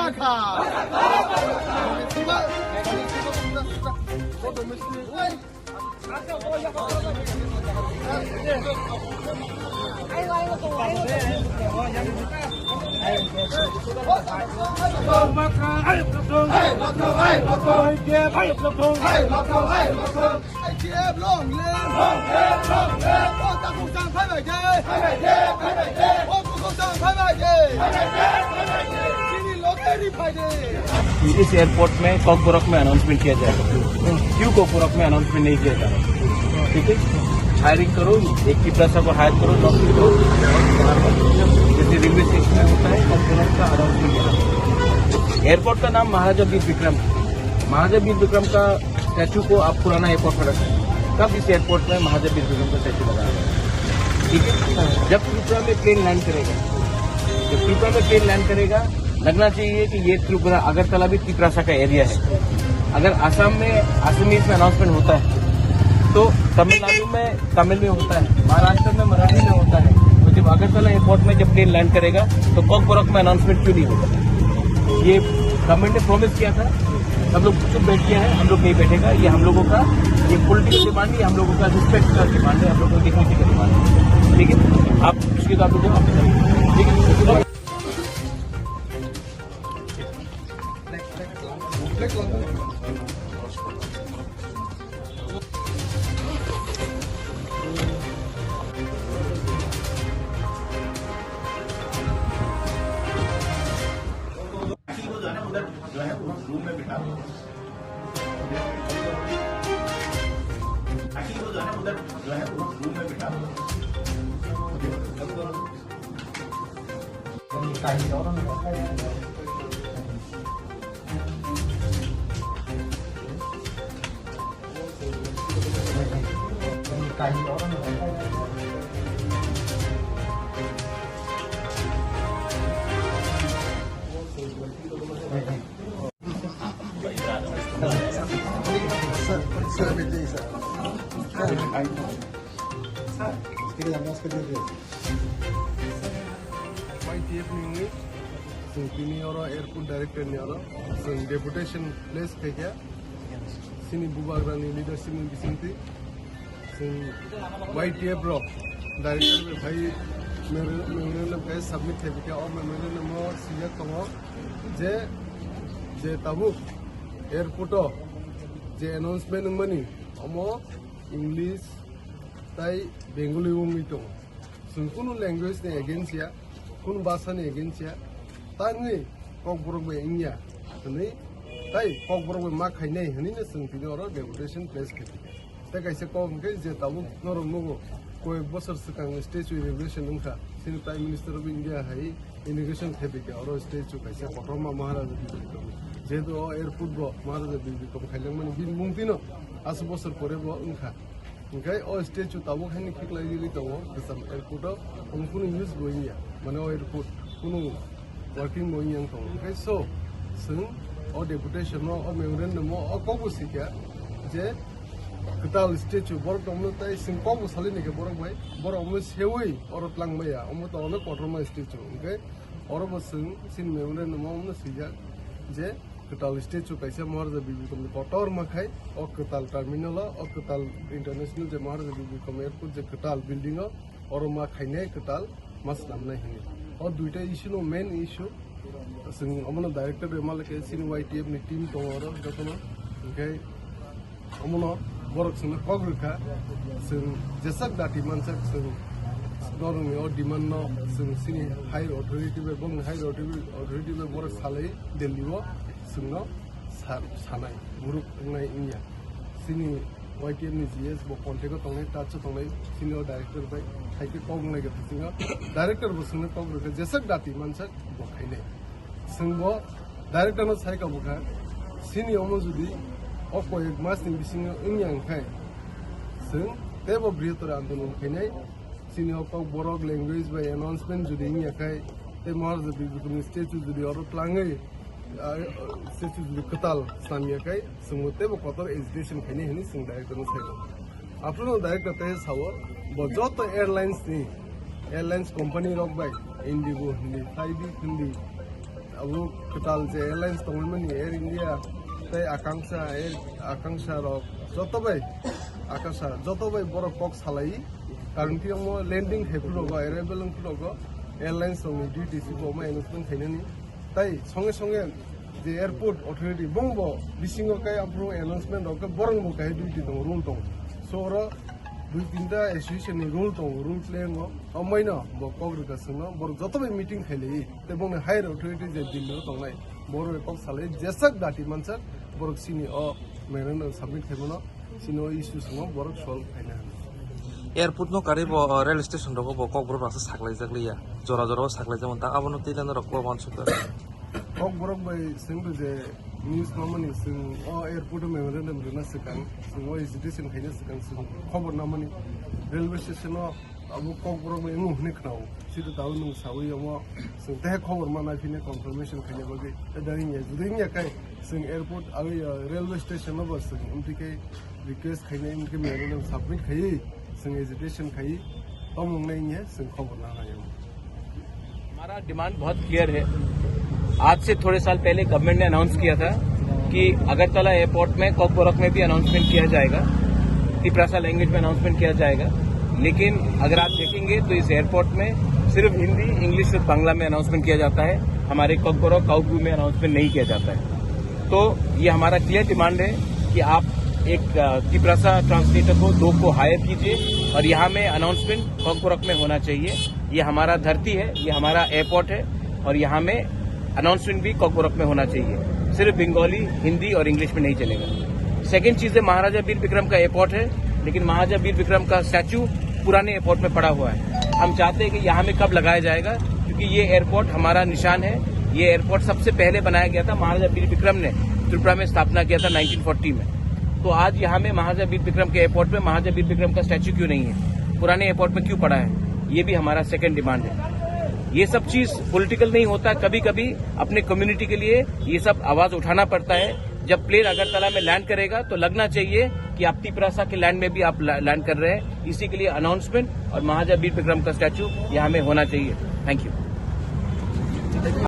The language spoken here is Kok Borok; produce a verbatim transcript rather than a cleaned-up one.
I T F long live! Long live! Long live! O takhuk chang phai bai de! Phai bai de! Phai bai de! O takhuk chang phai bai de! Phai bai de! Phai bai de! Chini lottery phai de! इस एयरपोर्ट में कॉकबोरक में अनाउंसमेंट किया जाएगा। क्यों कॉकबोरक में अनाउंसमेंट नहीं किया जा रहा? ठीक है, हायरिंग करो, एक तिपरासा को हायर करो, नौकरी दो, जैसे रेलवे स्टेशन में होता है, कॉकबोरक का अनाउंसमेंट करो। एयरपोर्ट का नाम महाराजा वीर विक्रम, महाराजा वीर विक्रम का स्टैचू को आप पुराना एयरपोर्ट पर रखें। कब इस एयरपोर्ट में महादेव बिरजू का स्टैचू लगा है? ठीक है, जब त्रिपुरा में प्लेन लैंड करेगा, जब त्रिपुरा में प्लेन लैंड करेगा, लगना चाहिए कि ये त्रिपुरा, अगरतला भी तिपरासा का एरिया है। अगर आसाम में आसामीज में अनाउंसमेंट होता है, तो तमिलनाडु में तमिल में होता है, महाराष्ट्र में मराठी में होता है, तो जब अगरतला एयरपोर्ट में जब प्लेन लैंड करेगा, तो कॉकबोरक में अनाउंसमेंट क्यों नहीं होगा? ये गवर्नमेंट ने प्रॉमिस किया था, सब लोग चुप बैठ गया है, हम लोग नहीं बैठेगा। ये हम लोगों का, ये पॉलिटिक्स डिमांड नहीं, हम लोगों का रिस्पेक्ट का डिमांड है, हम लोगों का डिग्निटी का डिमांड है। ठीक है, आप इसके तो आप लोगों को, ठीक है। अखिल को जो है ना उधर जो है वो रूम में बिठा दो। अखिल को जो है ना उधर जो है वो रूम में बिठा दो। Y T F ni wngwi chwng tini oro airport director ni oro chwng deputation place khaikha. Chini bubagrani leadership ni bisingtwi chwng Y T F rok director bai phai memorandum khai submit khai bikha. O memorandum o swijak tongo je, je tabuk airport o je announcement wngmani omo English tai Bengali wngwi tongo. Chwng kunu language ni against ya, kunu bhasha ni against ya, tangwi Kokborok bai wngya hwnwi, tai Kokborok bai ma khainai hwnwi no chwng tini oro deputation place khaikha. Tei kaisa kok hwnkhe je tabuk norok nugo, koyek bosor swkang statue inauguration wngkha, chini Prime Minister of India hai inauguration khaiphaikha oro statue kaisa kotorma Maharaja Bir Bikram. Jehetu o airport bo Maharaja Bir Bikram khailangmani bini mung tino aswk bosor pore bo wngkha. Hwnkhe o statue tabuk haino khiklai rwi tongo, kwcham airport o, omo kunu use bo wngya, mane o airport kunu working bo wngya wng tongo. Hwnkhe so, chwng o deputation o, o memorandum o, o kok bo sikha je kwtal statue borok tongmano tei chwng kok bo salai naikha borok bai, borok omo seui oro twlang maya, omo to ono kotorma statue. Hwnkhe oro bo chwng chini memorandum o omo swijak je, kwtal statue kaisa Maharaja Bir Bikram ni kotor ma khai, o kwtal terminal o, o kwtal international je Maharaja Bir Bikram airport je kwtal building o, oro ma khainai kwtal ma swnamnai hwnwi. O duita issue no main issue. Chwng omono director bai malai khe chini Y T F ni team tongo oro jotono. Hwnkhe omono borok chwngno kok rwkha, chwng jeswk dati mansak chwng norokni o demand no chwng chini higher authority bai, bongni higher authority, authority bai borok salai Delhi o chwngno sa-, sanai, borok wngnai wngya. Chini Y T F ni G S bo contact o tongnai, touch o tongnai, chini o director bai hai khe kok wngnai khe chwngno director bo chwngno kok rwkha, jeswk dati mansak bo khainai. Chwng bo director no sai ka bwkha, chini omo jodi o koyek mas ni bisingo wngya hwnkhe, chwng teibo brihator andolon khainai. Chini o Kokborok language bai announcement jodi wngya khai, tei Maharaja Bir Bikram ni statue jodi oro twlangwi, ah, statue jodi kwtal swnamya khai, chwngbo teibo kotor agitation khainai hwnwi chwng director no sai ka. Aphuru no director tei sao, bo joto airlines ni, airlines company rok bai, Indigo hindi, Flybe hindi, Abo kwtal je airlines tongmani Air India tei Akansha, Air Akansha rok joto bai, Akansha joto bai borok kok salai, karon khe omo landing hai phuru rogo, arrival wng phuru rogo, airlines rokni duty si bo omo announcement khainani. Tai songe songe je airport authority bongbo bisingo kai aphuru announcement rok khe borok bo kai duty tongo, rule tongo. So oro dui tinta association ni rule tongo, rule play wngo. Omoino bo kok rwkha chwngno, borok joto bai meeting khailai. Tei bongni higher authority je Delhi o tongnai, borok bai kok salai, jeswk dati mansak, borok chini o memorandum submit khaimano, chini o issue swngo, borok solve khaina hwnwi. Airport no karwi bo, uh, rail station rogo bo Kokborok rasa saklaijak liya, jora jora o saklaijak manta, abono tei nang rok bo uansukha. Kokborok bai chwng rw je news mamani chwng o airport o memorandum rwna swkang, chwng o agitation khaina swkang, chwng khobor namani railway station o Abo Kokborok bai wng hwnwi khwnao. Sida tao nwng sawi omo chwng tehe khobor ma naiphine confirmation khaina bagwi. Tei da wngya, judi wngya kai chwng airport awi, uh, railway station no bo chwng wngtwi khe request khainai wngkhe memorandum submit khaiwi chwng agitation khaiwi tamo wngnai wngya chwng khobor na nai. हमारा डिमांड बहुत क्लियर है। आज से थोड़े साल पहले गवर्नमेंट ने अनाउंस किया था कि अगरतला एयरपोर्ट में कॉकबोरक में भी अनाउंसमेंट किया जाएगा, तिपरासा लैंग्वेज में अनाउंसमेंट किया जाएगा। लेकिन अगर आप देखेंगे तो इस एयरपोर्ट में सिर्फ हिंदी, इंग्लिश और बांग्ला में अनाउंसमेंट किया जाता है। हमारे कॉकबोरक काउबू में अनाउंसमेंट नहीं किया जाता है। तो ये हमारा क्लियर डिमांड है कि आप एक, अ, तिपरासा ट्रांसलेटर को, दो को हायर कीजिए और यहाँ में अनाउंसमेंट कॉकबोरक में होना चाहिए। ये हमारा धरती है, ये हमारा एयरपोर्ट है और यहाँ में अनाउंसमेंट भी कॉकबोरक में होना चाहिए। सिर्फ बंगाली, हिंदी और इंग्लिश में नहीं चलेगा। सेकंड चीज़ है, महाराजा वीर विक्रम का एयरपोर्ट है, लेकिन महाराजा वीर विक्रम का स्टैचू पुराने एयरपोर्ट में पड़ा हुआ है। हम चाहते हैं कि यहाँ में कब लगाया जाएगा, क्योंकि ये एयरपोर्ट हमारा निशान है। ये एयरपोर्ट सबसे पहले बनाया गया था, महाराजा वीर विक्रम ने त्रिपुरा में स्थापना किया था नाइनटीन फ़ोर्टी में। तो आज यहाँ में महाराजा वीर विक्रम के एयरपोर्ट में महाराजा वीर विक्रम का स्टैचू क्यों नहीं है, पुराने एयरपोर्ट में क्यों पड़ा है? ये भी हमारा सेकंड डिमांड है। ये सब चीज़ पॉलिटिकल नहीं होता, कभी कभी अपने कम्युनिटी के लिए ये सब आवाज़ उठाना पड़ता है। जब प्लेन अगरतला में लैंड करेगा तो लगना चाहिए कि आप तिपरासा के लैंड में भी आप ला-, लैंड कर रहे हैं। इसी के लिए अनाउंसमेंट और महाराजा वीर विक्रम का स्टैचू यहाँ में होना चाहिए। Thank you.